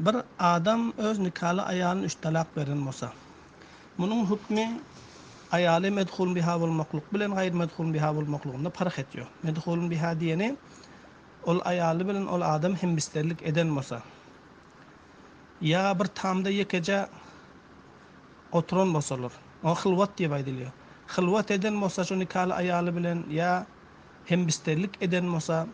Bir adam öz nikaly aýalyna üç talak beren bolsa, munuň hükmi aýaly medhulun biha bolmaklyk bilen gaýry medhulun biha bolmaklygynda parh etýär. Medhulun biha diýeni ol aýaly bilen ol adam hembisterlik eden bolsa, ýa bir tamda ýekeje oturan bolsalar, oňa hylwat diýip aýdylýar. Hylwat eden bolsa şo nikaly aýaly bilen ýa hembisterlik eden bolsa,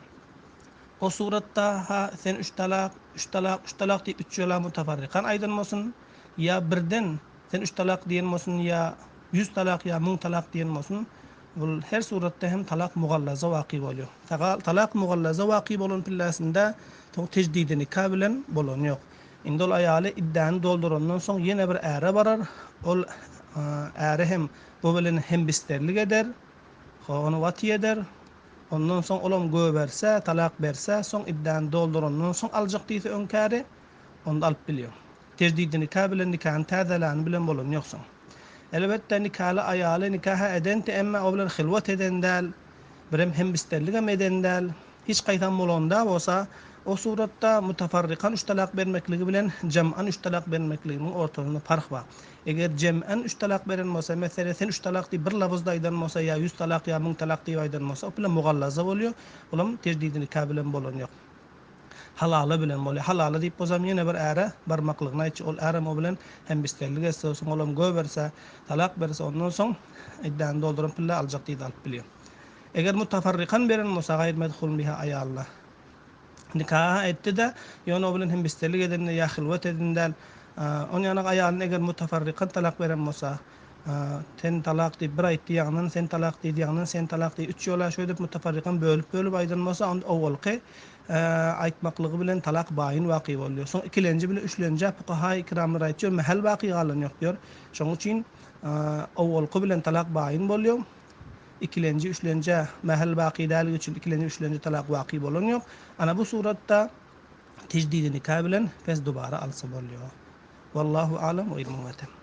O suratda-ha sen üç talak, üç talak, üç talak diýip üç ýola mutafarrykan aýdan bolsun, ýa birden sen üç talak diýen bolsun, ýa ýüz talak ýa müň talak diýen bolsun, bul her suratda hem talak mugallaza waky bolýar. Talak mugallaza waky bolan pilläsinde soň tejdidi nika bilen bolany ýok. Indi ol aýaly iddäni doldurandan soň ýene bir äre barar, ol äri hem bu bilen hembisterlik eder, ony wati eder, Ondan soň olam göberse, talak berse, soň iddäni doldurandan soň aljak diýse öňkäri, onda alyp bilýär. Tejdidi nika bilen nikany täzeläni bilen bolany ýok soň. Elbetde nikaly aýaly nikaha edenti emme o bilen hylwat eden däl, birem hembisterligem eden däl. Hiç gaýtam bolanda bolsa, o suratda mutafarrykan üç talak bermekligi bilen jem'an üç talak bermekliginiň ortasynda parh bar. Eger jem'en üç talak beren bolsa, mesele sen üç talak diýip bir labyzda aýdan bolsa ýa ýüz talak ýa müň talak diýip aýdan bolsa, o bile mugallaza bolýar, olam tejdidi nika bilen bolany ýok. Halala bilen bolýar. Halala diýip bolsam ýene bir äre barmaklygyny aýtjak, ol ärem o bilen hembisterlik etse, soň olam göberse, talak berse, ondan soň iddäni dolduran pille aljak diýdi alyp bilýär. Eger mutafarrykan beren bolsa gaýr medhulun biha aýalyna. Nikaha etdi-de, ýöne o bilen hembisterlik edende ýa hylwat edende däl. Onuň ýanyna aýalyna eger mutafarrykan talak beren bolsa, sen talak diýip bir aýtdy, ýaňdan sen talak diýdi, ýaňdan sen talak diýdi, üç ýola şeýdip mutafarrykan bölüp-bölüp aýdan bolsa, onda owalky aýtmaklygy bilen talak baýyn waky bolýar. Soň ikilenji bilen üçlenjä fukahaýy kiramlar aýtýar, mähel baky galan ýok diýýär. Şonuň üçin owalky bilen talak baýyn bolýar. Ikilenji, üçlenjä mähel baky däligi üçin ikilenji, üçlenji talak waky bolan ýok. Ana bu suratda tejdidi nika bilen pes dubara alsa bolýar. Wallahu alam we ilmu wetem.